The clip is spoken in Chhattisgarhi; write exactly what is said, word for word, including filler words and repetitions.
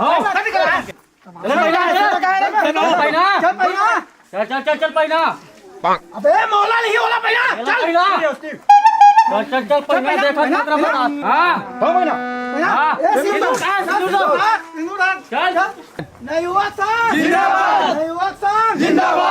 हाँ। चल पहिना। चल पहिना। चल चल चल चल पहिना। अबे मोला नहीं होला पहिना। चल चल पहिना। चल चल चल पहिना। देखा खतरा बता। हाँ। हाँ पहिना। हाँ। ए सिंदूर। सिंदूर। सिंदूर। चल। नवयुवक संघ जिंदाबाद। नवयुवक संघ जिंदाबाद।